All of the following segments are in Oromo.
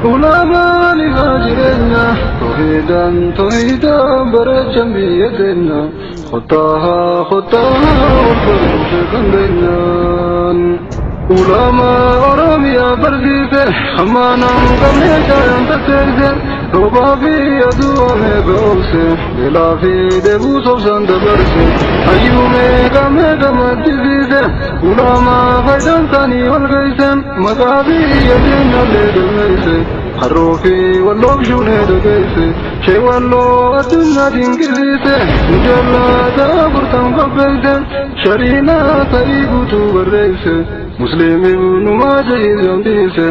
Ulamaan ifaa jireenya tawhiidaan tawhiidaan bareechan biyya keenya kottaa kottaa wal baruu beekan keenyaan. Ulamaa Oromiyaa barsiise hammaanaan qabnee shaayan tatteesse roobaa fi aduu amee be'oobse beelaa fi dheebuu sobsaan dabarse hayyuu meeqa meeqa maddisiise ulamaa faayidaan isaanii ol geesse maqaa biyya keenyallee galmeesse harroo fi walloof shuunee dhageesse shee walloo addunyaa dinqisiise mujallaata afurtan qopheesse shariinaa ta'ii guutuu barreesse musliim ibnu maajah dhiise.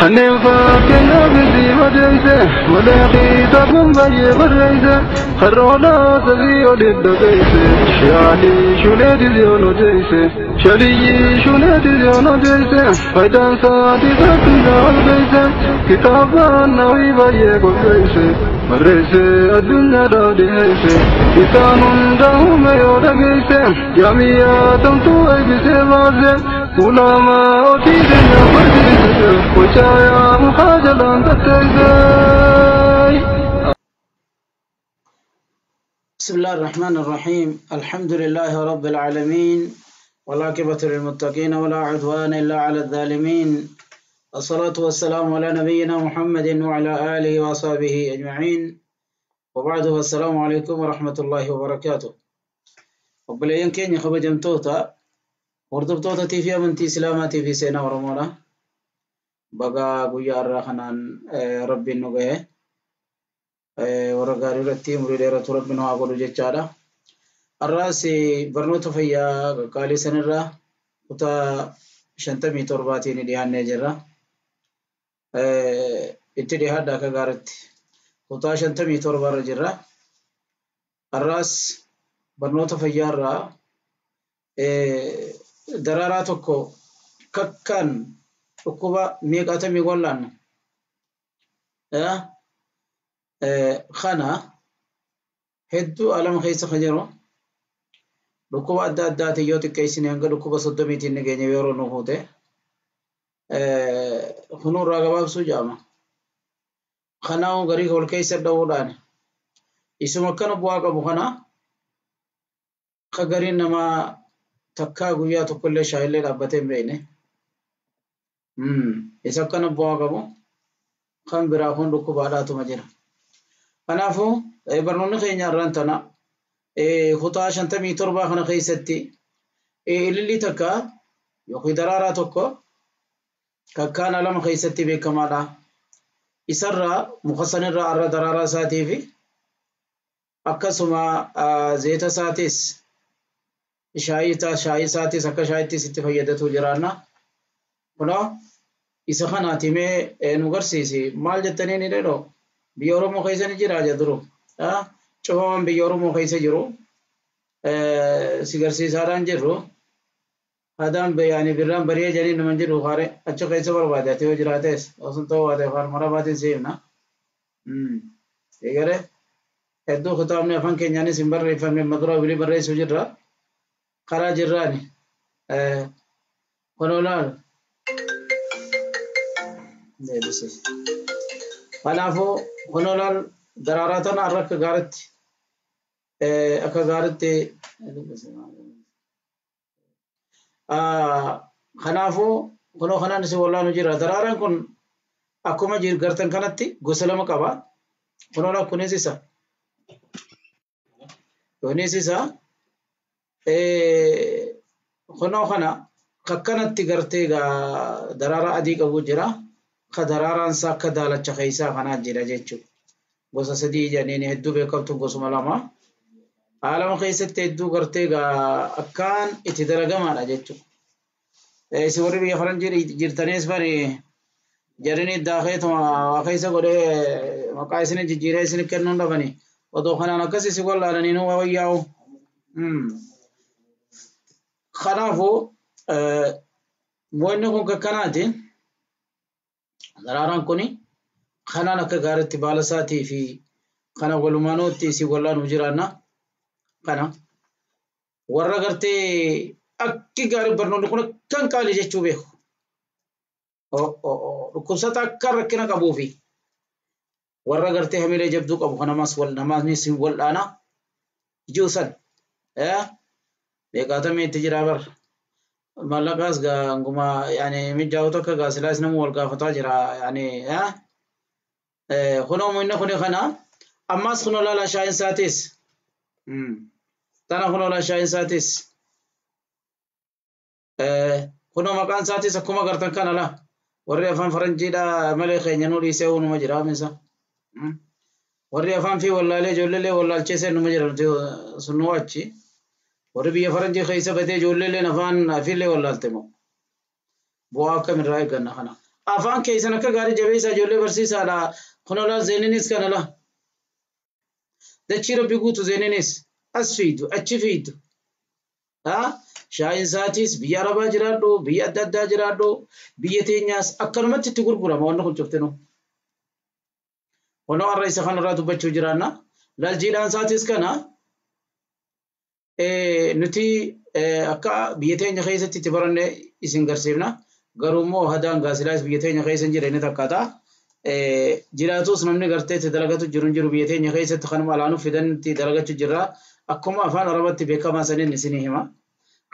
Kanneen fakkeenyaaf itti madeesse malee kitaaban baay'ee barreesse harroodhaa sadii olitti dhageesse shaalii shuleetis yoon odeesse shaliyyi shuleetis yoon odeesse faayidaan isaatis addunyaa ol geesse kitaabaan nawii baay'ee qopheesse barreesse addunyaadhaaf dhiyeesse isaan hunda uume yoo dhageesse jaamiyyaa tamtuu eebbisee baase ulamaa otii keenya barsiise gochaayaa mukaa jalaan tatteesse. بسم الله الرحمن الرحيم. الحمد لله رب العالمين، والعاقبة للمتقين، ولا عدوان إلا على الظالمين. الصلاة والسلام على نبينا محمد وعلى آله وصحبه أجمعين، وبعد، السلام عليكم ورحمة الله وبركاته. Obboleeyyan keenya kabajamtoota hordoftoota TV amantii Islaamaatii fi seenaa Oromoodha. Baga guyyaa har'aa kanaan Rabbiin nu gahe. Warra gaarii irratti umurii dheeratu Rabbi nu haa godhu jechaadha. Har'aas barnoota fayyaa qaqqaalii sanirraa kutaa 57tiin dhiyaannee jirra. Itti dhiyaadha akka gaariitti. Kutaa 57 irra jirra. Har'aas barnoota fayyaarraa daraaraa tokko kakkaan dhukkuba meeqaatamii wallaanna. Kana hedduu alama keessa kan jiru dhukkuba adda addaatiin yoo xiqqeessine hanga dhukkuba 30tiin ni geenye yeroo nu fuute. Kunuurraa gabaabsuu jedhama. Kanaafuu garii ol keessa dha'uudhaan isuma akkana bu'aa qabu kana ka gariin namaa takkaa guyyaa tokkollee shaayillee dhaabbatee hin beekne. Isa akkana bu'aa qabu kan biraa kun dhukkubaadhaatuma jira. Kanaafuu barnoonni keenya har'aan tana kutaa 57 kana keessatti ilillii takka yookiin daraaraa tokko kakkaan alama keessatti beekamaadha. Isarraa muka sanirraa har'a daraaraa isaatii fi akkasuma zeeta isaatis shaayii isaatis akka shaayittis itti fayyadatu jiraanna. Kunoo isa kanaati mee nu garsiisi maal jettanii ni dheedhoo biyya Oromoo keessa ni jira jedhu cufaman biyya Oromoo keessa jiru si garsiisaadhaan jirru hadaan yaani birraan bari'ee jedhanii nama jiru haare achi keessa barbaade ati yoo jiraates osoo ta'uu baate afaan marabaatiin si himna. Eegale hedduu kitaabni afaan keenyaanis hin barreeffamne madura bilii barreessuu jirra karaa jirraani. Kunoo laal deebise. Kanaafuu kunoo laal daraaraa tana har'a akka gaariitti akka gaariitti. Kanaafuu kunoo kanaan isin wallaanu jira. Daraaraan kun akkuma gartan kanatti gosa lama qaba. Kunoo laal kunis isa. Kunis isa. Kunoo kana akkanatti gartee daraaraa adii qabu jira. Ka daraaraan isaa akka daalacha keessaa kanaa jira jechuudha. Gosa sadii jedhanii hedduu beekamtu gosuma lama. Alama keessatti hedduu gartee akkaan itti dalagamaadha jechuudha. Isin warri biyya faranjii jirtanis bari jedhanii daakeetuma waa keessa godhee maqaa isin jijjiiree isin kennuun dhabani. Otoo kanaan akkas isin wallaananii nu wayyaa'u. Kanaafuu wanni kun akkanaati. Daraaraan kuni kanaan akka gaariitti baala isaatii fi kana walumaanuutti isin wallaanuu jiraanna. Kana warra gartee akki gaarii barnoonni kun akkan qaalii jechuu beeku. Dhukkubsata akka rakkina qabuufi warra gartee hamilee jabduu qabu kanamaas wal namaasnis wal'aana ji'u san meeqaatamii itti jira bar mallaqaas gaanguma yaani mijaa'u tokko gaa silaas nama wal gaafataa jira yaani kunoo inni kuni kana ammas kunoo laala shaayin saatis tana kunoo laala shaayin saatis kunoo maqaan isaatis akkuma gartan kana la warri afaan faranjiidha malee keenya nu dhiisee numa jira misa warri afaan fi wallaalee ijoolleellee wallaalcheesee numa jira nuti sun nu achi warri biyya faranjii keessa batee ijoolleelleen afaan afiillee wallaalte moo bu'aa akkamirraa eegganna kana afaan keessan akka gaarii jabeessaa ijoollee barsiisaadha kunoo laa zeeninis kana la dachii rabbi guutu zeeninis as fiidu achi fiidu shaayin isaatis biyya arabaa jiraadhu biyya adda addaa jiraadhu biyya teenyaas akkanumatti itti gurgurama wanni kun cuftinu. Kunoo har'a isa kanarraa dubbachuu jiraanna. Laljiidhaan isaatis kana nuti akka biyya teenya keessatti itti baranne isin garsiifna. Garuu immoo hadaan gaasilaas biyya teenya keessa hin jirre ni takkaata. Jiraatus namni gartee itti dalagatu jiru hin jiru biyya teenya keessatti kanuma alaanuu fidan itti dalagachuu jirra. Akkuma afaan Arabatti beekamaa saniin isinii hima.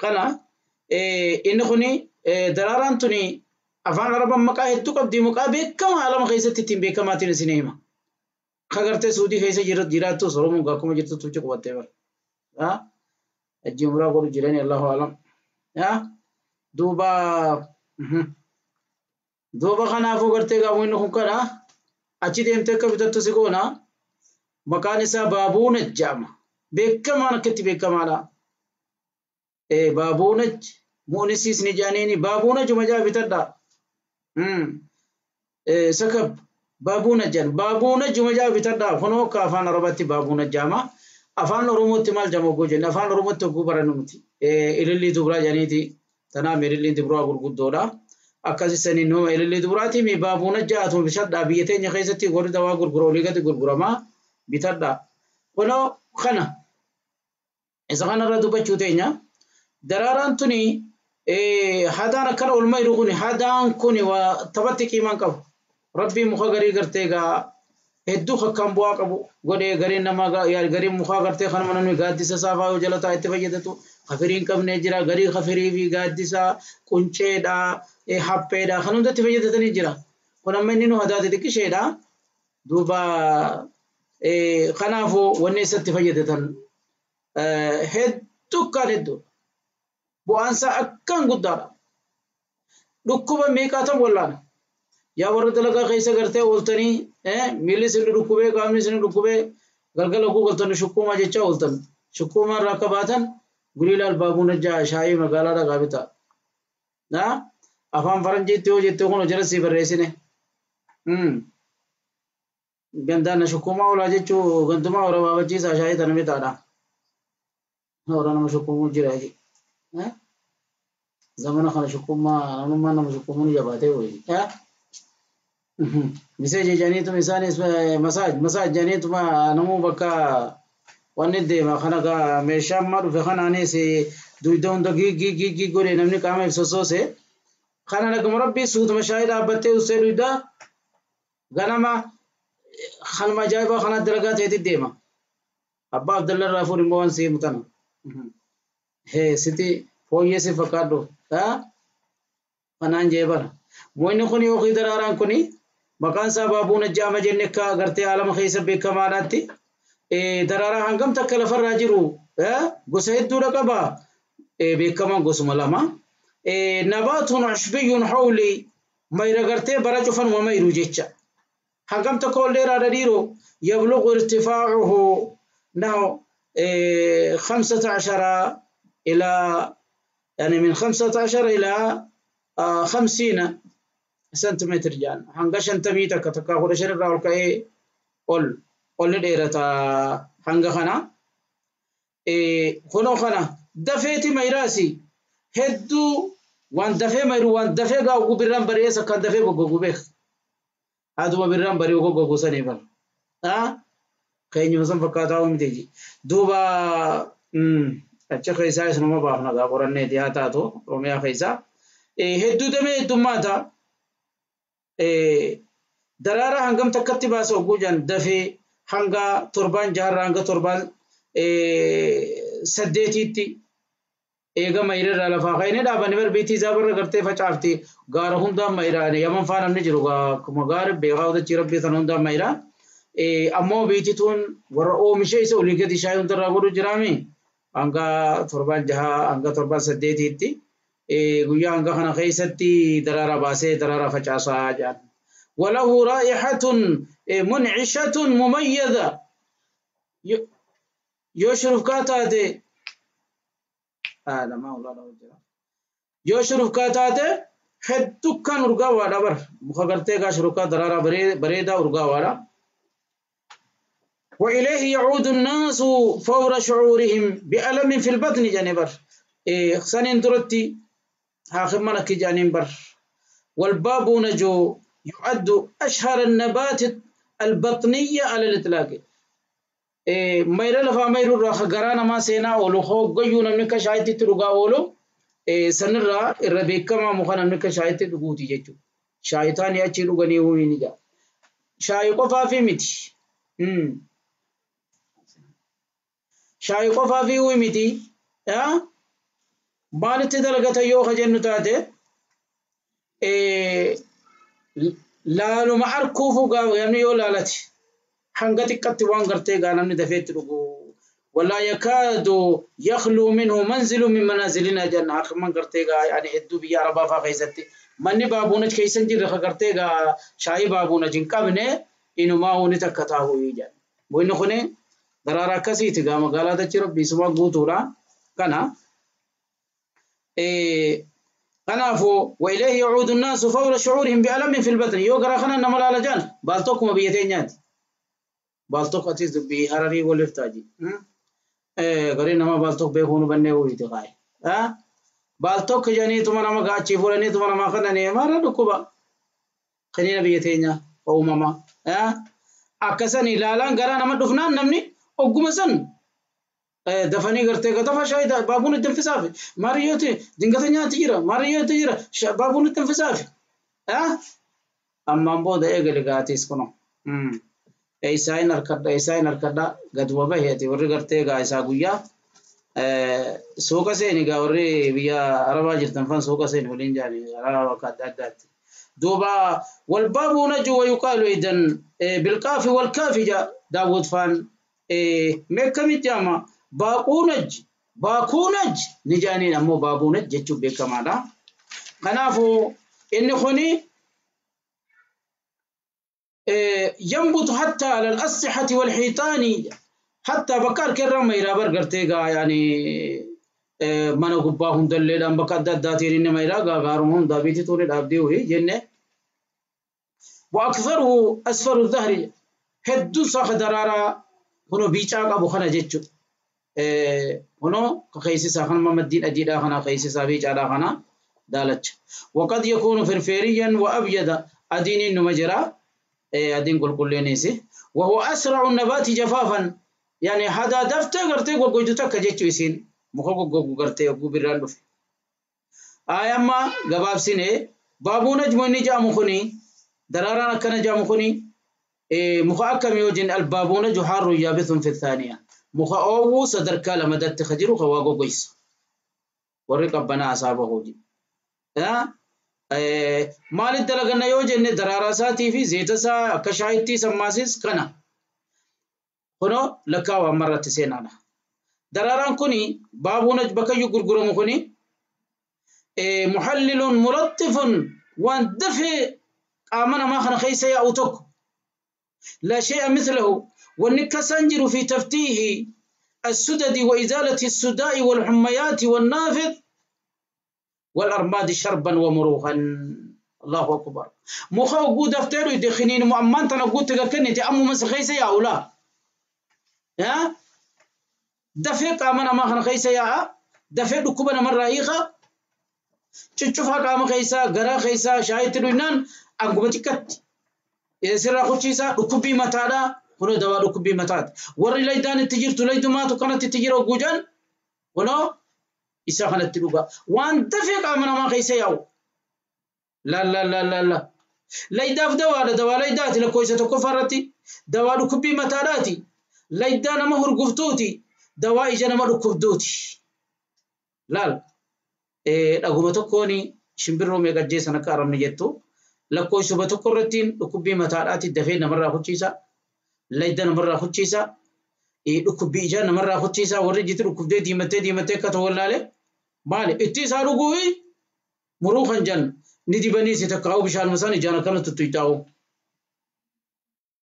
Kana inni kuni daraaraan tuni afaan Arabaan maqaa hedduu qabdi maqaa beekamaa alama keessatti ittiin beekamaatiin isinii hima. Ka gartee Suudii keessa jiraattus Oromoon akkuma jirtu tuchi qubattee bara. Hajji umuraa godhu jiranii Allahu alam. Duuba duuba kanaafuu gartee gaamu inni kun kana achi deemtee akka bitattu si goona maqaan isaa Baabuunaj jedhama. Beekamaan akkatti beekamaadha. Baabuunaj mu'unisiis ni jedhaniini baabuunaj majaa bitadha. Sakab baabuunaj jedhan baabuunaj majaa bitadha kunoo akka afaan Arabaatti baabuunaj jedhama. Afaan Oromootti maal jedhama ogguu jenne afaan Oromootti ogguu barannu miti. Ilillii dubraa jedhaniiti tanaaf ililliin dubraa gurguddoodha. Akkasi saniin numa ilillii dubraati mi baabuunaj jedhatu bitadha biyya teenya keessatti warri dawaa gurgura olii gadi gurguramaa bitadha. Kunoo kana isa kanarra dubbachuu teenya. Daraaraan tuni hadaan akkana ol mayru kuni hadaan kuni waa taphatti qiimaan qabu. Rabbii muka garii gartee gaa hedduu akkaan bu'aa qabu godhee gariin namaa gariin mukaa gartee kanuma namni gaaddisa saafaa yoo jala taa'e itti fayyadatu kafirii hin qabne jira garii kafirii fi gaaddisa qunceedha hapheedha kan hundatti fayyadatanii jira. Kun amma inni nu hadaate xiqqisheedha. Duuba kanaafuu wanni isatti fayyadatan hedduu akkaan hedduu. Bu'aan isaa akkaan guddaadha. Dhukkuba meeqaatam wallaana. Yaa warra dalagaa keessa gartee ooltanii miilli isin dhukkubee qaamni isin dhukkubee galgala galtanii shukkuumaa jechaa ooltan. Shukkuumaa irraa akka baatan guliila albaabuun ajjaa shaayii magaalaa dhagaa bitaa. Afaan faranjiitti yoo jette kun jala sii barreessine. Gandaan shukkuumaa oolaa jechuu gandumaa hora baabachiisaa shaayii tana bitaadha. Hora nama shukkuumuu jira. Zamana kana shukkuummaa namummaa nama shukkuumuu ni jabaatee wayii. Miseeji jedhaniituma isaanis masaaj masaaj jedhaniituma namuu bakka wanni deema kana gaa meeshaa ammaa dhufe kanaanis dugda hunda giigii giigii godhe namni qaama ibsa sosoose. Kana naguma rabbii suutuma shaayii dhaabbattee ussee dugda ganama kanuma ajaa'ibaa kana dalagaa ta'etti deema. Abbaa Abdallah irraa fuudh immoo waan si himu tana. Siti fooyyee si fakkaadhu. Kanaan jee bara. Moonni kun yookiin daraaraan kuni maqaan isaa baabuun ajjaama jenne akka gartee alama keessa beekamaadhaatti daraaraa hangam takka lafarraa jiru gosa hedduudha qaba. Beekamaan gosuma lama. Nabaatun ushbiyyun hawli mayra gartee bara cufanuma mayru jecha. Hangam takka ol dheeraadha dhiiroo yabluqu irtifaacuhu nahu 15 إلى يعني من 15 إلى 50 سنتيمتر جان hanga shantamii takka takka kudha shan irraa ol ka'ee ol ol ni dheerata hanga kana. Kunoo kana dafeeti mayraasi hedduu waan dafee mayru waan dafee gaa'u birraan bari'ees akkaan dafee goggogu beek. Haaduma birraan bari'u goggogu sanii bara. Keenyuma san fakkaataa miti. Duuba achi keessaa isinuma baafna gaa qoranneeti haa taatu Oromiyaa keessaa. Hedduu damee heddummaata. Daraaraa hangam takkatti baasa hogguu jedhan dafee hanga torbaan jaharraa hanga torbaan saddeetiitti eega mayirarraa lafaa ka'anii dhaabanii barbiitii isaa barra gartee facaafti gaara hundaan mayiraa yaman faa namni jiru akkuma gaara beekaa odachii rabbii sana hundaan mayiraa ammoo biitituun warra oomisha isa olii gadi shaayii hundarraa godhu jiraami hanga torbaan jahaa hanga torbaan saddeetiitti guyyaa hanga kana keessatti daraaraa baasee daraaraa facaasaa jedhan. وله رائحة منعشة مميزة يشرف كاتاتي هذا ما هو لا يشرف كاتاتي حدو كان urgaa bar muka gartee gaa shurukaa daraaraa bareedaa urgaawaadha. وإليه يعود الناس فور شعورهم بألم في البطن جانبر سنين درتي هاخر منك جانبر. والبابونج يعد أشهر النبات البطنية على الإطلاق. ميرا لفا ميرو راخ غرانا ما سينا أولو خو قيو نمنك شايتي ترغا أولو سنرا الربيكا ما مخا نمنك شايتي تغوتي جيجو شايتان يأتي لغني ويني جا شاي قفا في متي شاي قفا في ويمتي مالتي دلغتا يو خجنو تاتي laaluma arkuufu namni yoo laalate hanga xiqqatti waan gartee gaa namni dafeetti dhugu ولا يكاد يخلو منه منزل من منازلنا جنة من gartee gaa yani hedduu biyya arabaa faa keessatti manni baabuunaj keessa hin jirre gartee gaa shaayii baabuunaj hin qabne inumaa huni takka taa'u jedhan. Inni kuni daraara akkasiiti gaa magaalaa dachi rabbi isuma guutuudha kana. Kanaafuu وإليه يعود الناس فور شعورهم بألم في البطن yoo garaa kana nama laala jaan baaltokkuma biyya teenyaati. Baaltokko atis dubbii hararii waliif taaji. Garii nama baaltokko beekuu nu bannee wuyiti qaaye. Baaltokko jedhaniituma nama gaachii fuudhaniituma nama kananii maara dhukkuba. Qiniina biyya teenyaa uumamaa. Akkasan ilaalaan garaa nama dhufnaan namni ogguma san dafanii gartee gatafa shaayii baabuun itti danfisaafi maariyyooti dingata nyaati jira maariyyooti jira baabuun itti danfisaafi. Ammaan booda eegale gaatiis kunoo. Isaan harkadha isaan harkadha gaduma baheeti warri gartee gaa isaa guyyaa suuqa seeni gaa warri biyya arabaa jirtan fan suuqa seeni waliin jaani arabaa bakka adda addaatti. Duuba walbaabuunaju wayuqaalu idan bilqaafi walkaafi jaa daawwat faan meekamit jaama baaquunaj baakuunaj ni jaaniin ammoo baabuunaj jechuun beekamaadha. Kanaafuu inni kuni ينبت حتى على الأسطحة والحيطان حتى بكار كرم ميرا برغرتيغا يعني mana gubbaa hundalleedhaan bakka adda addaatiin inni mayraa gaagaaruma hundaa biitti tuure dhaabdee wayii jenne. وأكثره أسفر الظهر hedduu isaa daraaraa kunoo biicaa qabu kana jechuudha. Kunoo keessisaa kanuma maddiin adiidhaa kana keessisaa biicaadhaa kana daalacha. وقد يكون فرفيريا وأبيض adiin numa jira adiin qulqulleenis. وهو أسرع النبات جفافا يعني hadaa daftee gartee goggoitu takka jechuu isiin muka goggogu gartee oguu birraan dhufe. Amma gabaabsine baabuun ajmoo inni jedhamu kuni daraaraan akkana jedhamu kuni muka akkamii yoo jenne albaabuuna juhaarru yaabithun fi thaaniya muka oowwuu sadarkaa lamadatti ka jiru ka waa goggoysu warri qabbanaa asaaba hojii. Maaliif dalaganna yoo jenne daraaraa isaatii fi zeeta isaa akka shaayittii sammaasis kana. Kunoo lakkaawaa ammarratti seenaadha. Daraaraan kuni baabuun bakkayyuu gurguramu kuni muhallilun mulattifun waan dafee qaama namaa kana keessa yaa'u tokko لا شيء مثله والنكسنجر في تفتيه السدد وإزالة السداء والحميات والنافذ والأرماد شربا ومروخا. الله أكبر. مخو قود افترو يدخنين مؤمن تنقود تكنتي أمو مسخيسة يا أولا يا دفق أمنا ما خن خيسة يا دفق ركوبنا مرة إيخا تشوفها قام خيسة غرا خيسة شايت لونان أنقمتكت sirraa kuchiisa dhukkubbii mataadha kunoo dawaa dhukkubbii mataati warri laydaan itti jirtu laydumaatu kanatti itti jira guujaan kunoo isa kanatti dhuga waan dafee qaama namaa keessa yaa'u la la la la la Laydaaf dawaadha. Dawaa laydaati lakkoofsa tokkoffaa irratti. Dawaa dhukkubbii mataadhaati. Laydaa nama hurguftuuti. Dawaa ija nama dhukkubduuti. Laal dhaguma tokkoon shimbirroo meeqa ajjeesan akka arabni jettu lakkoofsuma tokko irratti dhukkubbii mataadhaati dafee namarraa kuchiisa. Layda namarraa kuchiisa. Dhukkubbii ijaa namarraa kuchiisa. Warri ijiti dhukkubdee diimattee diimattee akka ta'u wallaale maali itti isaa dhuguu muruu kan jennu ni dibanii si takkaa'u bishaan masaan ijaan akkana tuttuqxaa'u.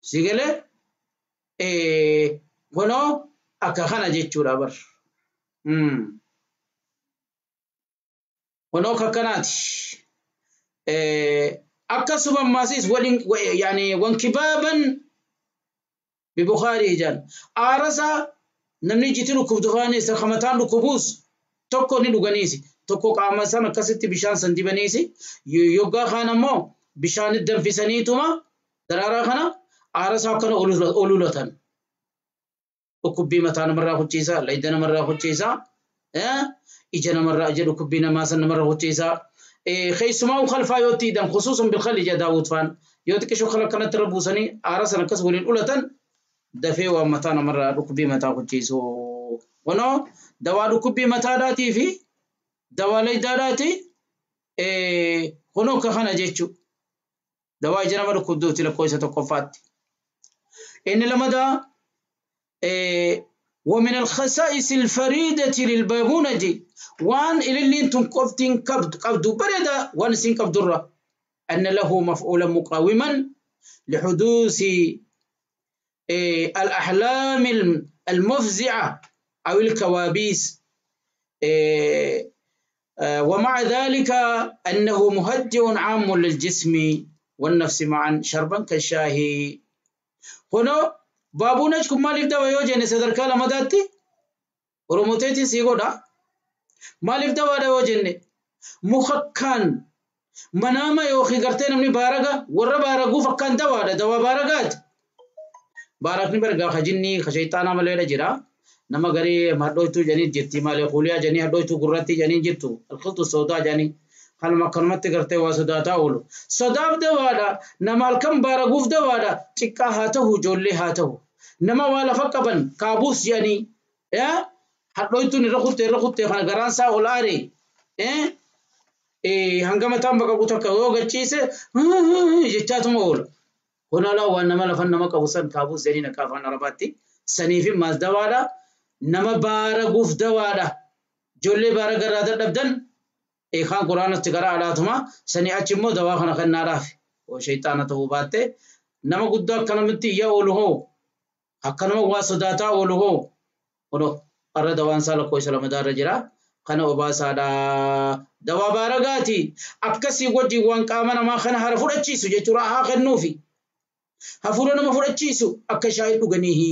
Si galee kunoo akka kana jechuudha bar. Kunoo akka kanaati. Akkasuma ammasis waliin yaani wankibaaban bibukaarii ijaan. Aarasaa namni ijiti dhukkubdu faanis kamataan dhukkubuus tokko ni dhuganiisi. Tokko qaama san akkasitti bishaan san dibaniisi. Yoggaa kaan ammoo bishaan danfisaniituma daraaraa kana aarasaa akkana olulatan. Dhukkubbii mataa namarraa kuchiisa, layda namarraa kuchiisa, ija namarraa ija dhukkubbii namaa san namarraa kuchiisa. Keessumaa kalfaa yoo itti hidhan khusuusan bilkalli ija Daawud faan yoo xiqqishoo kala akkanatti irra buusanii aara san akkas waliin ulatan dafee waan mataa namarraa dhukkubbii mataa kuchiisu. Kunoo dawaa dhukkubbii mataadhaatii fi dawaa laydaadhaati kunoo akka kana jechuudha. Dawaa ija nama dhukkubduuti lakkoofsa tokkoffaatti. Inni lamadaa ومن الخصائص الفريدة للبابونج وان إللين تنقفتين قبض قبض بردا وان سين قبض أن له مفعولا مقاوما لحدوث الأحلام المفزعة أو الكوابيس، ومع ذلك أنه مهدئ عام للجسم والنفس معا شربا كالشاهي. هنا بابونج كم مالف دوا يوجد صدر كلا مداتي ورموتيتي سيغودا مالف دوا يوجد مخكان مناما يوخي قرتين من بارقة ورا بارقو فكان دوا دوا بارقات بارقني برقا خجني خشيطانا مليلة جرا نما غري هدويتو جاني جرتي مالي خوليا جاني هدويتو قرتي جاني جرتو الخلط السوداء جاني خل مكرمت قرتي وسوداتا اولو صداب دوادا نما الكم بارقوف دوادا تكا هاته جولي هاته نما والا فقبن كابوس يعني يا هدويتو نرخوتي رخوتي خنا غرانسا اولاري ايه hangamataan bakka guutuu yoo gachiise jechaatuma oola. Kun alaa waan nama lafan nama qabu san kaabuus jedhanii akka afaan Arabaatti. Saniif maas dawaadha. Nama baaraguuf dawaadha. Ijoollee baara garraa dadhabdan kaan quraanatti gara alaatuma sanii achi immoo dawaa kana kennaadhaaf. Shayxaana ta'uu baatte nama guddaa akkanumatti iyyaa oolu hoo akkanuma waa sodaataa oolu hoo kunoo har'a dawaan isaa lakkoofsa lamadaarra jira. Kana obaasaadha. Dawaa baaragaati. Akkasii wajjin waan qaama namaa kana hara fudhachiisu jechuudha haa kennuufi. Hafuura nama fudhachiisu akka shaayii dhuganiihi.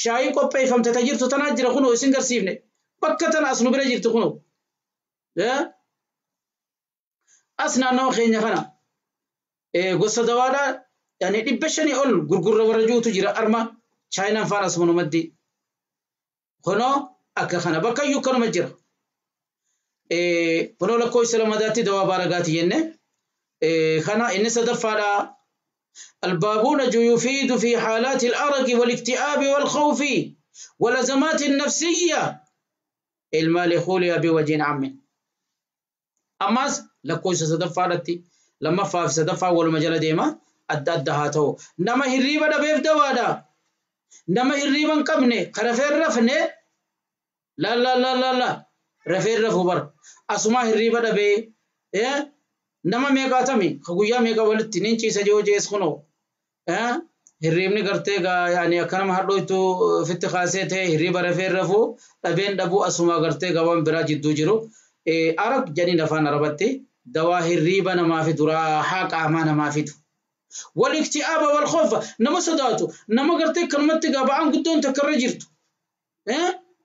Shaayii qopheeffamte ta jirtu tanaa jira kunoo isin garsiifne. Bakka tana as nu bira jirtu kunoo. As naannawa keenya kana gosa dawaadhaa yaani 500 ol gurgurra warra juutu jira arma chaayinaan faana asuma maddi. Kunoo akka kana bakka iyyuu kanuma jira. Kunoo lakkoofsa lamadaatti dawaa baaragaati jenne. Kana inni sadaffaadha. البابونج يفيد في حالات الأرق والاكتئاب والخوف والأزمات النفسية المالخوليا بوجه عام. أماس لكويس صدفة لما فاف صدفة والمجال ديما أدى هاتو نما هريبا دبيف دوادا نما هريبا كمني خرفير رفني لا لا لا لا لا رفير رفو بر أسما هريبا دبي nama meeqaatami ka guyyaa meeqa walitti nin ciisa joo jees kunoo hirriibni gartee gaa yaani akkanama hadhooytu ofitti kaasee ta'e hirriiba rafee rafuu dhabeen dhabuu asuma gartee gaa waan biraa jidduu jiru arab jedhaniin afaan arabatti dawaa hirriiba namaa fidu raahaa qaamaa namaa fidu. Wal-ikti'aaba wal-khawfa nama sodaatu nama gartee kanumatti gaa ba'aan guddoon takka irra jirtu.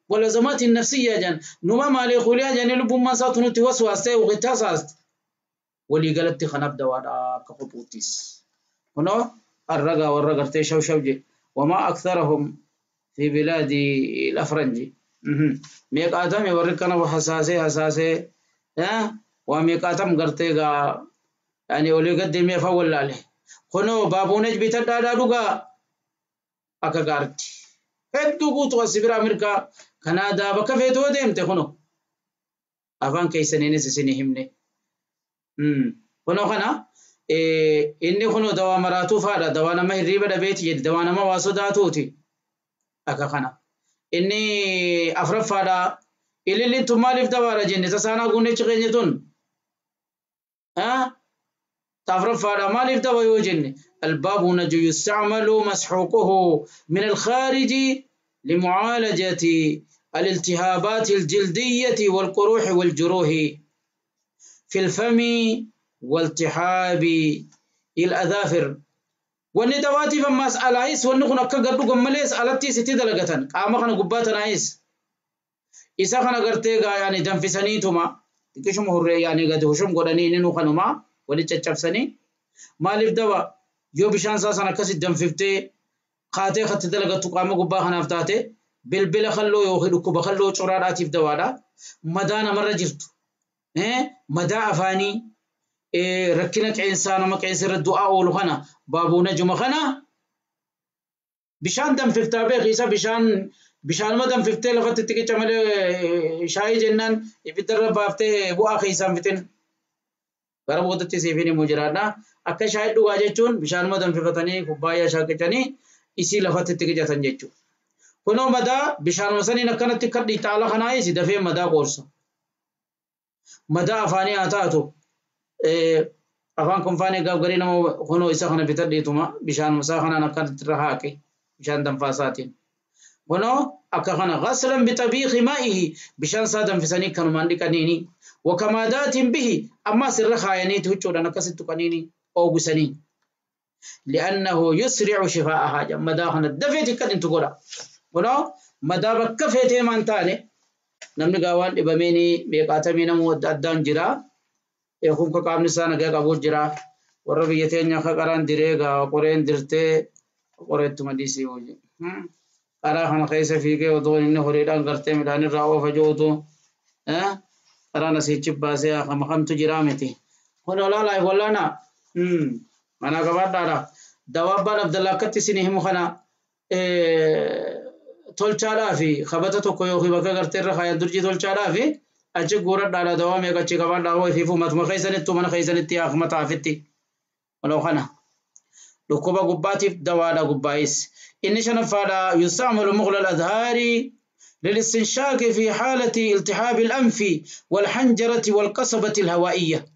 والأزمات النفسية جان نما مالي خوليا جان لبما ساتو نتي وسواستي وغتاساست ولي قالت خناب دوادا كخبوتيس هنا الرقا والرقرتي شو شوجي وما أكثرهم في بلاد الأفرنجي ميقاتم يوريك أنا وحساسي حساسي وميقاتم قرتي Yaani olii gad deemee afaan wallaale. Kunoo baabuunaj bitadhaadhaa dhugaa akka gaaritti. Hedduu guutuu as bira Ameerikaa Kanaadaa bakka feetu yoo deemte kunoo afaan keessaniinis isinii himne. Kunoo kana inni kunoo dawaa maraatuu faadha. Dawaa nama hirriiba dhabeeti jedhi. Dawaa nama waa sodaatuuti. Akka kana. Inni afuraffaadha. Ililliin tun maaliif dawaadha jenne tasaanaa guunnechi keenya tun. Afuraffaadha maaliif dawa yoo jenne البابونج يستعمل مسحوقه من الخارج لمعالجة الالتهابات الجلدية والقروح والجروح في الفم والتحاب الأظافر. wanni dawaatiif ammaas alaayis wanni kun akka gadhu gammalees alattiis itti dalagatan qaama kana gubbaatan ayis isa kana gartee gaa yaani danfisaniituma xiqqishuma hurree yaani gadi hushum godhanii inni nu kanuma wali caccabsanii maaliif dawa yoo bishaan isaa sana akkasi danfiftee kaatee katti dalagattu qaama gubbaa kanaaf taate bilbila kalloo yookiin dhukkuba kalloo coraadhaatiif dawaadha. Madaa namarra jirtu madaa afaanii rakkina qeensaa nama qeensa irra du'aa oolu kana baabuuna juma kana bishaan danfiftaa beeki isa bishaanuma danfiftee lafatti xiqicha malee shaayii jennaan ibiddarra baaftee bu'aa keessaan fixin gara boodatti siifin immoo jiraadha. Akka shaayii dhugaa jechuun bishaanuma danfifatanii kubbaayyaa shaaqicanii isii lafatti xiqicatan jechuudha. Kunoo madaa bishaanuma saniin akkanatti kadhi xaala kanaayis dafee madaa qoorsa. Madaa afaanii haa taatu afaan kunfaanii gaaf garii nama kunoo isa kana bitadheetuma bishaanuma isaa kanaan akkanatti irra haaqe bishaan danfaa isaatiin. Kunoo akka kana ghaslan bitabiikhi maa'ihi bishaan isaa danfisanii kanumaan dhiqaniini wakamaadaatiin bihi ammaas irra kaayaniiti huccuudhaan akkasitti tuqaniini oogusanii. لأنه يسرع شفاءها madaa kana dafeeti kan intu godha. Kunoo madaa bakka feetee maan taane namni gaa waan dhibameeni meeqaatamii namuu adda addaan jira. Kun ka qaamni isaa nagaa qabu jira. Warra biyya teenya ka qaraan diree gaa qoreen dirtee qoreettuma dhiisii hojii. Karaa kana keessa fiigee otoo inni horiidhaan gartee midhaan irraa oofa jiru otoo karaan asiichi baasee makamtu jira miti. Kun olaalaa wallaana mana qabaadhaadha. Dawaa abbaan Abdallaa akkatti isinii himu kana tolchaadhaa fi kabata tokko yookiin bakka gartee irra kaayan durjii tolchaadhaa fi achi guuradhaadha dawaa meeqa achi qabaadhaa hoo ifiifuu matuma keessanittuu mana keessanitti yaa mataafitti. Waloo kana dhukkuba gubbaatiif dawaadha gubbaayis. Inni shanaffaadha yustacmalu muqla al-adhaari للاستنشاق في حالة التهاب الأنف والحنجرة والقصبة الهوائية.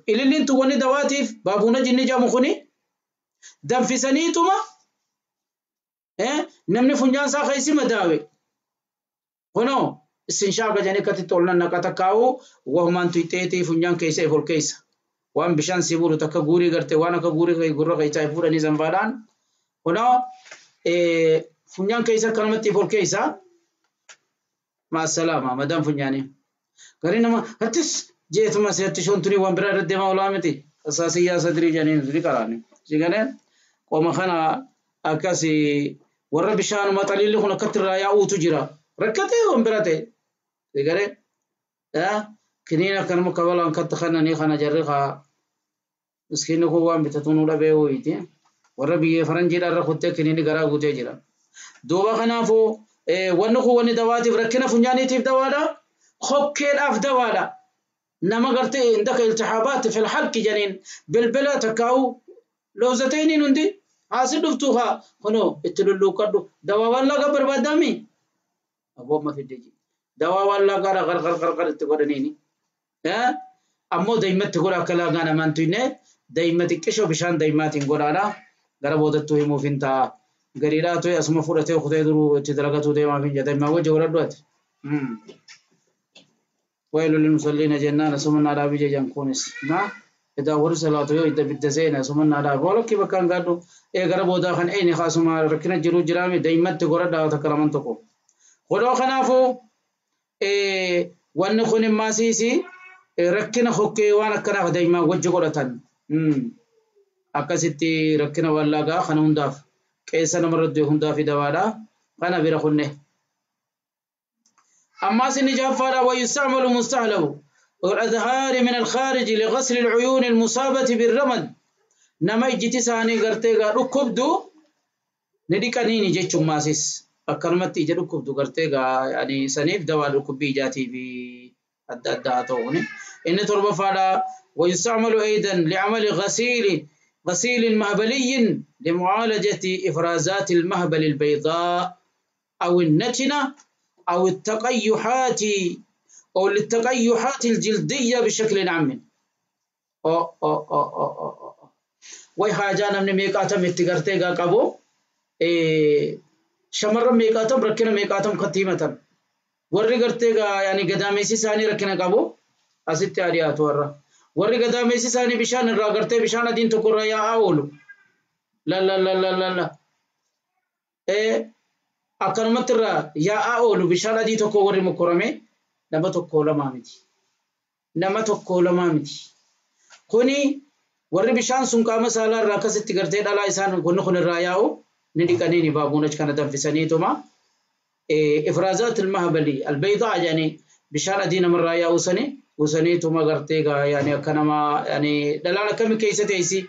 اللي انتو وني دواتيف بابونا جني جامو خني danfisaniituma namni funyaan isaa keessi madaawe kunoo istinshaaqa jedhanii akkatti ol nannaqa takkaa'u wahumaan tuyxeetii funyaan keessa if ol keessa waan bishaan si bulu takka guurii garte waan akka guurii gurra keessaa if fuudhanii sanfaadhaan kunoo funyaan keessa akkanumatti if ol keessa maasalaama madaan funyaanii garii nama hattis jeetuma seetti shoontunii waan biraa irra deemaa olaa miti asaasiyyaa sadirii jedhanii ni qaraani sigaleen qoma kana akkasi warra bishaanuma xaliilli kun akkatti irraa yaa'uutu jira rakkatee waan bira ta'e sigalee kiniin akkanuma kabalaan katti kananii kana jarri kaa miskiinni kun waan bitatu nu dhabee ho'iiti warra biyya faranjiidha irra kuttee kiniinni garaa guutee jira duuba kanaafuu wanni kun wanni dawaatiif rakkina funyaaniitiif dawaadha hokkeedhaaf dawaadha nama gartee indaka iltihaabaat fil halqi jedhaniin bilbila takkaa'u lawzatayniin hundi asi dhuftuu haa kunoo itti lulluuqqadhu dawaa waan laga barbaadami abbooma fidde ji dawaa waan lagaadha qarqar qarqar itti godhaniini ammoo daa'imatti godha akka lagaa namaan tuyne daa'imma xiqqishoo bishaan daa'immaatiin godhaadha gara boodattuu himuuf hin ta'a gariidhaa tuye asuma fudhatee kutee duruu itti dalagatuu deemaaf hin jedha daa'immaa wajji godhadhu ati. ويل للمصلين جنان سمنا على بيجي جنكونس نا إذا ورس لا تيو إذا بدزينا سمنا على بولك كيف كان قالوا إيه قربوا داخل أين خاص ما ركنا جرو جرامي دايما تقول دا تكرمان تقو خلو خنافو إيه ونخون ما سيسي ركنا خكي وانا كنا دايما وجه قرتن أكستي ركنا ولا جا خنون داف كيسنا مرد يهم داف دوالا خنا بيرخونه أما سنجافارا ويستعمل مستعله والأزهار من الخارج لغسل العيون المصابة بالرمد نما إجتي ساني غرتي ركبدو نديكانيني جيتشو ماسيس أكرمت إجا ركبدو غرتي يعني سنيف دواء ركبي جاتي في أدى توني إن تربة فالا ويستعمل أيضا لعمل غسيل مهبلي لمعالجة إفرازات المهبل البيضاء أو النتنة أو التقيحات أو للتقيحات الجلدية بشكل عام. أو أو أو أو أو وي حاجة نمني ميقاتم اتقرتيغا قبو شمر ميقاتم ركنا ميقاتم ختيمة ورّي قرتيغا يعني قداميسي ساني ركنا قبو أستي آليات ورّا ورّي قداميسي ساني بشان الرا قرتي بشان دين تقرى يا أولو لا لا لا لا لا لا أكرمت الرا يا أولو بشان دين تقرى ورّي مكرمي nama tokko lamaa miti nama tokko lamaa miti kuni warri bishaan sun qaama saalaa irraa akkasitti gartee dhalaa isaan kunni kun irraa yaa'u ni dhiqanii ni baabuun achi kana danfisaniituma ifraazaat almahbali albaydaa jedhanii bishaan adii namarraa yaa'u sani usaniituma gartee gaa yaani akka nama yaani dhalaan akkami keessa teessi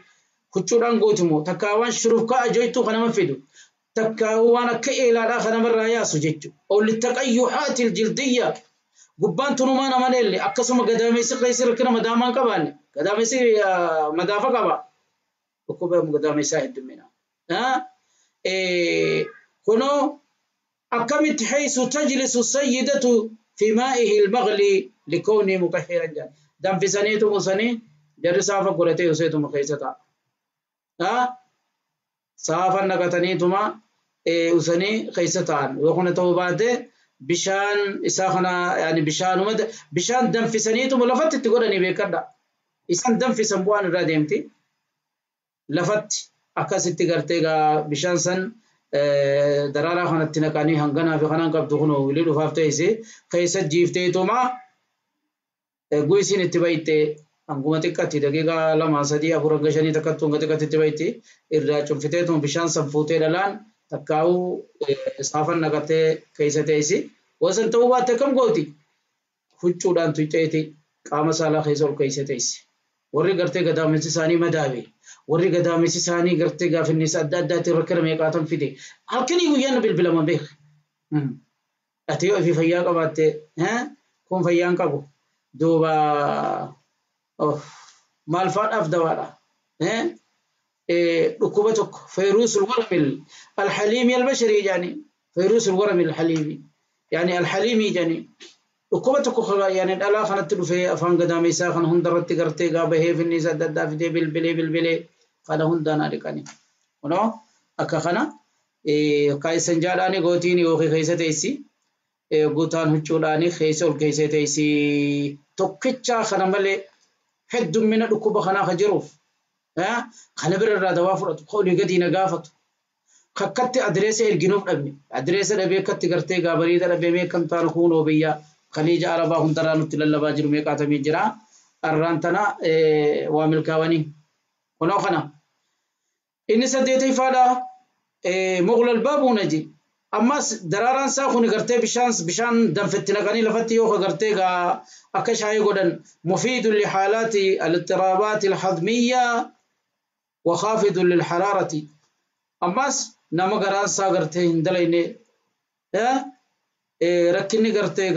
huccuudhaan gootimu takkaa waan shurufkaa ajoytuu kan nama fidu takkaa waan akka eelaadhaa kan namarraa yaasu jechuudha. Littaqayyuhaati aljildiyya gubbaan tunumaa nama leelle akkasuma gadameessi keessa rakkina madaamaan qabaanne gadameessi madaafa qaba dhukkuba gadameessaa heddumina. Kunoo akkamitti haysu tajlisu sayyidatu fi maa'ihi almaghli likawni mutahhiran jedhan danfisaniitu musanii jarri saafa godhatee useetuma keessa taa'a. Saafa naqataniituma usanii keessa taa'an yoo kana ta'uu baate bishaan isaa kana yani bishaanuma bishaan danfisaniituma lafatti itti godhanii beekadha. Isaan danfisan bu'aan irraa deemti. Lafatti akkasitti gartee gaa bishaan san daraaraa kanatti naqanii hanganaa fi kanaan qabdu kunoo wilii dhufaaf ta'ise keessa jiifteetuma guyisiin itti bayitte hanguma xiqqatti daqiiqaa 2 3 4 hanga 5 takkattuu hanga xiqqatti itti bayitti irraa cunfiteetuma bishaan san fuutee dhalaan takkaa'uu saafan naqatee keessa teessi. Wasan ta'uu baatte akkam gooti? Huccuudhaan tuqxeeti qaama saalaa keessa ol keessa teessi. Warri gartee gadaamessi isaanii madaabe, warri gadaamessi isaanii gartee gaafinnis adda addaatiin rakkina meeqaatan fide. Halkanii guyyaan bilbilaman beeka. Ati yoo ofii fayyaa qabaatte kun fayyaan qabu. Duuba maal faadhaaf dawaadha. Dhukkuba tokko fayruusul waramil alhaliimi albasharii jedhani fayruusul waramil alhaliimi yani alhaliimii jedhani dhukkuba tokko yani dhalaa kanatti dhufee afaan gadaameessaa kana hundarratti gartee gaa bahee finniisa adda addaa fidee bilbilee bilbilee kana hundaan dhiqani. Kunoo akka kana kaayisan jaadhaani gootiin yookiin keessa teessi guutaan huccuudhaani keessa ol keessa teessi tokkichaa kana malee heddummina dhukkuba kanaa ka jiruuf kana bira irraa dawaa fudhatu olii gadi na gaafatu kakkatti adireessa erginuuf dhabne adireessa dhabee akkatti gartee gaabariida dhabee meeqam taanu kunoo biyya khaliija arabaa hundarraa nutti lallabaa jiru meeqaatamii jira arraan tana waa milkaawanii kunoo kana inni saddeetayfaadha muqlal baabuunaji ammas daraaraan isaa kun gartee bishaan danfetti naqanii lafatti yoo gartee gaa akka shaayii godhan mufiidun lihaalaati alittirabaati alhadmiyya وخافض للحرارة أماس نما غران سا غرتي هندلينه ركني غرتي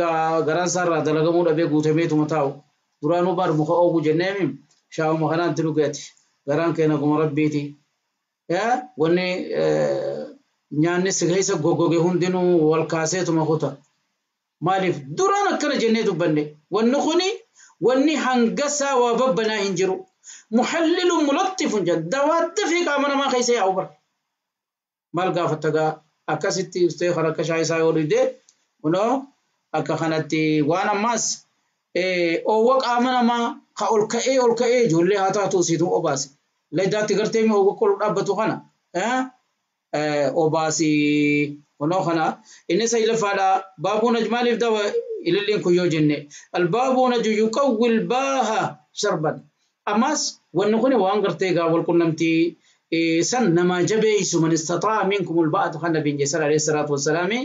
غران سا را دلغمو دبه غوتميتو متاو درانو بار مخ اوغو جنميم شاو مخنان تلوغت غران كينا غم ربيتي وني nyaanni si keessa goggoge hundinuu wal kaaseetuma kuta. Maaliif duraan akkana jennee dubbanne wanni kuni wanni hangasaa waa babbanaa hin jiru. Muhallilun mulattifun jedha dawaatti fi qaama namaa keessa yaa'u bara. Maal gaafatta gaa akkasitti ibsitee kan akka shaayii isaa yoo dhugde kunoo akka kanatti waan ammaas oowwa qaama namaa ka ol ka'ee ijoollee haa taatu isiitu obaase. Laydaatti gartee oowwa ol dhaabbatu kana. Obaasi kunoo kana inni saylafaadha baabuun maaliif dawa ililliin kun yoo jenne albaabuun yuqawwi albaaha sharban ammas wanni kun waan gartee gaa wal qunnamtii san nama jabeessu man istataa minkum alba'atu kan nabiin jesan alayhi salaatu wassalaami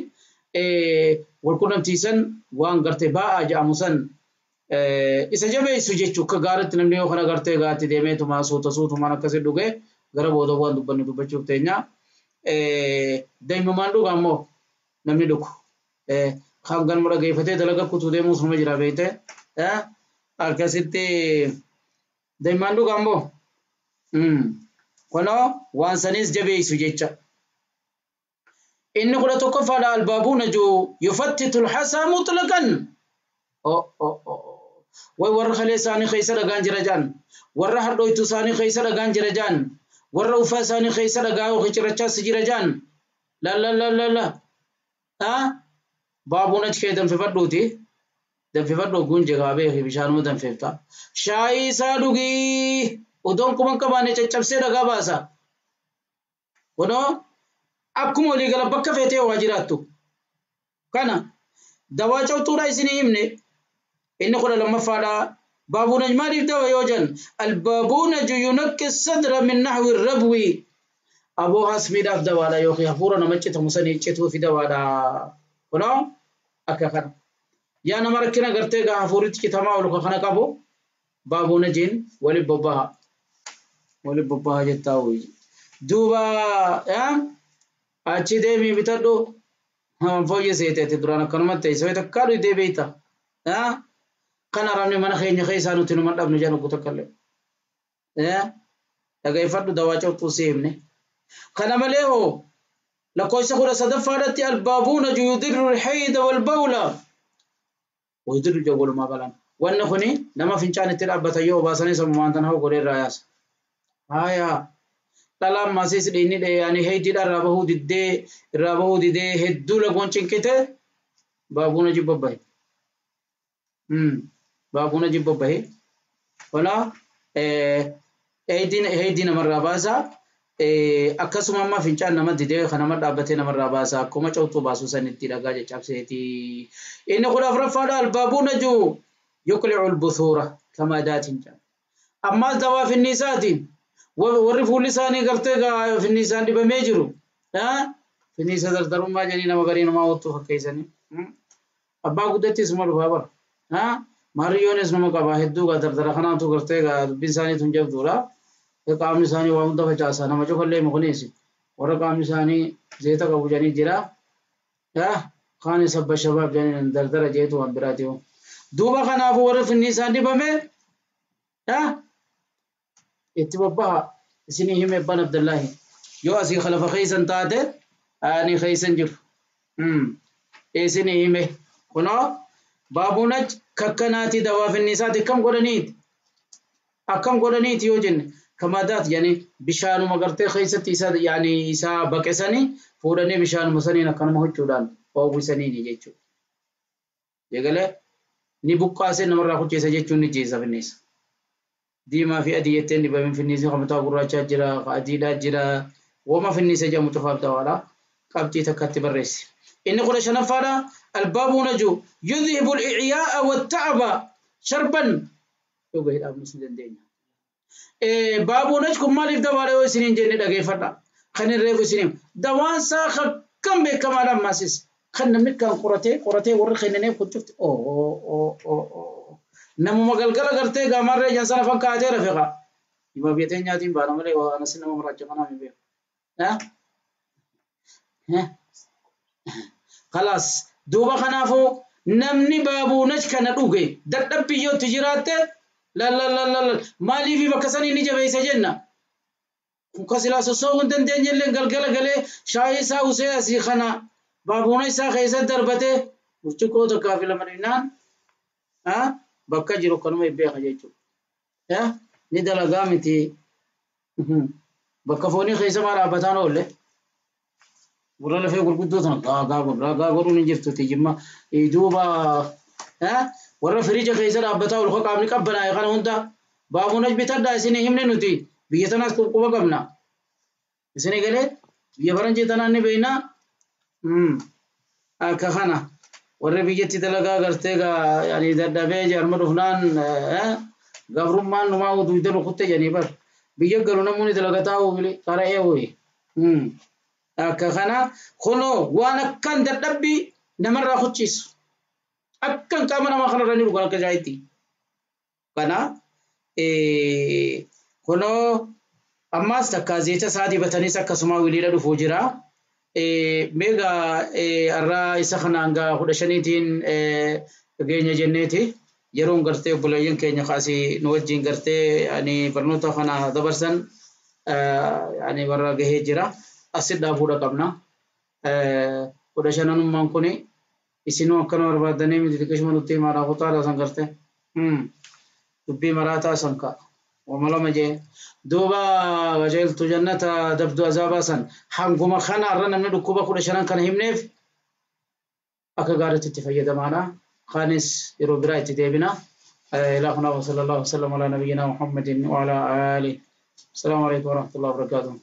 wal qunnamtii san waan gartee baa'a jedhamu san Isa jabeessu jechuu akka gaariitti namni yoo kana gartee gaatti deemeetuma suuta suutumaan akkasii dhugee gara booda waan dubbannu dubbachuuf teenya. Daa'imumaan dhugaa immoo namni dhugu. Kan galma dhageeffatee dalaga kutuu deemuus nama jira beekte. Akkasitti daa'imaan dhugaa immoo kunoo waan saniis jabeessu jecha. Inni 11ffaadha albaabuuna jiru yufattitu alhasaa mutlaqan. Way warra kalee isaanii keessa dhagaan jira jaan, warra hadhooytu isaanii keessa dhagaan jira jaan, warra uffata isaanii keessa dhagaa yookiin cirrachaas jira jaan. La la la la la. Baabuun achi kee danfifadhuuti. Danfifadhu gunje gaabee bishaanuma danfifta. Shaayii isaa dhugii odoon kuma hin qabaanne caccabsee dhagaa baasa. Kunoo akkuma walii gala bakka feetee waa jiraattu. Kana dawaa cabtuudha isinii himne. Inni 12ffaadha. Baabuunaj maaliif dawa yoo jennu albaabuunaju yunakki sadra min nahwi rabwi. Aboo hasmiidhaaf dawaadha yookiin hafuura nama citamu sanii cituufi dawaadha. Kunoo akka kana. Yaa nama rakkina gartee gaa hafuuritti citamaa ol kana qabu baabuunajiin waliin bobbaha. Waliin bobbaha jettaa hoyi. Duuba achi deemii bitadhu fooyyee seeteeti duraan akkanumatti teessee takkaa dhuyitee beekta. Kana ramni mana keenya keessaa nuti numa dhabnu jedhu takkallee. Dhageeffadhu dawaa cabxuu si himne. Kana malee hoo lakkoofsa 13ffaadhatti albaabuuna yudirru alhayda walbawla. Waydirru jawwalumaa balaan. Wanni kuni nama fincaan itti dhaabbatan yoo obaasanii sammumaan tan hoo godhee irraa yaasa. Haayaa. Dhalaan maasiis dhiinni yaani heeydiidha irraa bahuu diddee irraa bahuu didee hedduu lagoon cinqite baabuuna jibba bahe. Baabuuna jibba bahe. Walaa heeydii namarraa baasa. Akkasuma amma fincaan nama didee kan nama dhaabbatee namarraa baasa. Akkuma cawtuu baasuu sanitti dhagaa caccabseeti. Inni 14ffaadha albaabuuna jiru yuqlicu albuthuura kama daatiin jedha. Ammaas dawaa finniisaati. Warri fuulli isaanii gartee finniisaan dibamee jiru. Finniisa dardarummaa jedhanii nama garii namaa wattuu fakkeessanii. Abbaa guddattis ma dhufaa bara. Maariyyoonis nama qaba hedduu gaa dardara kanaatu gartee gaa dubbiin isaanii tun jabduudha. Qaamni isaanii waa hunda facaasa nama cufallee mukunis warra qaamni isaanii zeeta qabu jedhanii jira. Kaan sabba shabaab jedhanii dardara jeetu waan biraati. Duuba kanaafuu warri finniisaan dibame itti bobbaha isinii hime Abbaan Abdullaahi. Yoo asii khalafa keessan taate ani keessan jiru. Isinii hime kunoo baabuunaj kakkanaati dawaa finniisaati akkam godhaniiti. Akkam godhaniiti yoo jenne kamaadaat yaani bishaanuma gartee keessatti isa yaani isa baqesanii fuudhanii bishaanuma saniin akkanuma huccuudhaan oowwisaniini jechuudha. Eegalee ni buqqaasee namarraa hucceessa jechuun ni jeessa finniisa. Diimaa fi adii jetteen dibamin finniisni kan mataa gurraachaa jira, adiidhaa jira, wooma finniisa jedhamu cufaaf dawaadha. Qabxii takkatti barreessi. Inni 15ffaadha albaabuuna jiru yudhibu al-i'yaa'a wat-ta'aba sharban dhuga hidhaamuu ni dandeenya. Baabuunaj kun maaliif dawaadha yoo isiniin jenne dhageeffadha. Kan hin reefu isiniin dawaan isaa akkam beekamaadha ammaasis. Kan namni kan qoratee qoratee warri kennanee kun cufti namuma galgala gartee gaamarree jan sana fakkaatee rafeqa. Dhibba biyya teenyaatiin baana malee waan asin nama maraacha kanaa hin beeku. Khalaas duuba kanaafuu namni baabuunaj kana dhuge dadhabbii yootti jiraatte la maaliif bakka sanii ni jabeessa jenna. Kun kasilaa sossoo'uu hin dandeenye illee galgala galee shaayii isaa usee asii kana baabuuna isaa keessa darbatee burcuqqoo tokkaa fi lama dhinnaan bakka jiru kanuma beeka jechuudha. Ni dalagaa miti bakka foonii keessa maa dhaabbataan oolle. Gurra lafee gurguddoo tana gaagaa godhu gaagaa godhuun hin jirtuti jimma duuba warra firiija keessa dhaabbataa ol qaamni qabbanaa'e kana hunda baabuunaj bitadhaa isinii himne nuti biyya tanaas quba qabna. Isinii galee biyya faranjii tanaan ni beekna. Akka kana warri biyyatti dalagaa gartee yaani dadhabee jarma dhufnaan gabrummaan numaa utuu rukutte jedhanii bar biyya galu namoonni dalagataa oole qara'ee ooye. Akka kana kunoo waan akkan dadhabbii namarraa kuchiisu. Akkan qaama namaa kanarra ni dhugan akka jaayitti. Kana kunoo ammaas takka zeeta isaa dibataniis akkasuma wiliidha dhufuu jira. Meegaa har'aa isa kanaan gaa 15tiin geenya jenneeti. Yeroon gartee obboleeyyan keenya kaasii nu wajjin gartee ani barnoota kana dabarsan ani warra gahee jira. Asit dhaabuudha qabna. 15nummaan kuni isinuu akkana barbaadanii miti xiqqishuma nutti himaadhaa kutaadha san gartee. Dubbii maraataa san ka'a. Wama jee duuba qajeeltu jannata dabdu azaabaa san hanguma kana irra namni dhukkuba 15 kana himneef akka gaariitti itti fayyadamaadha. Kaanis yeroo biraa itti deebina. إلى هنا وصلى الله وسلم على نبينا محمد وعلى آله. السلام عليكم ورحمة الله وبركاته.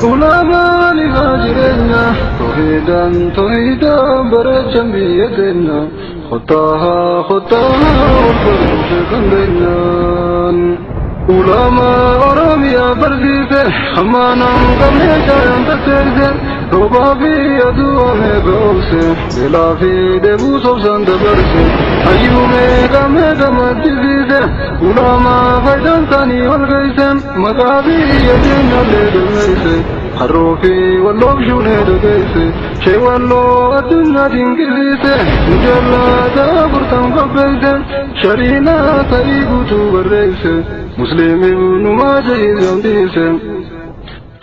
غلامان هاجرنا توحيدا توحيدا برجا بيدنا خطاها خطاها والفرج بيننا علماء أراميا برزيزة حمانا قميشا ينتسيزة ربابي يدوامي بأوسي بلافي دبو صوصان دبرسي أيومي قمي دمدزيزة علماء فيدان ثاني والغيسان مقابي يدينا لدميسي حروفي واللوب شوني دقيسي شي واللو أدنى دينجليسي مجلة دابرتن قبيسي شرينا طريقو بريسي مسلم ابن ماجه يمديسي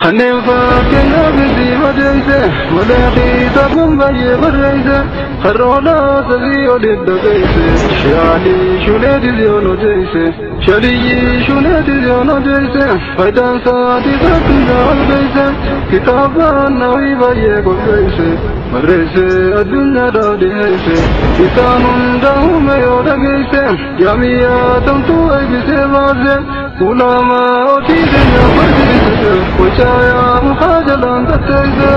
خنين فاكنا بزي مديسي ملاقي تبن بي بريسي خرونا سبي وللدقيسي شالي شوليدي زيونو جيسي شالي شوليدي زيونو جيسي فايدان ساتي ساتنا البيسي كتابا نوي بي قبيسي مريسي الدنيا دادي هيسي إسان دهم يودقيسي جامية تمتو ايبسي بازي علماء تيزي وشايا محاجلا تتيزي.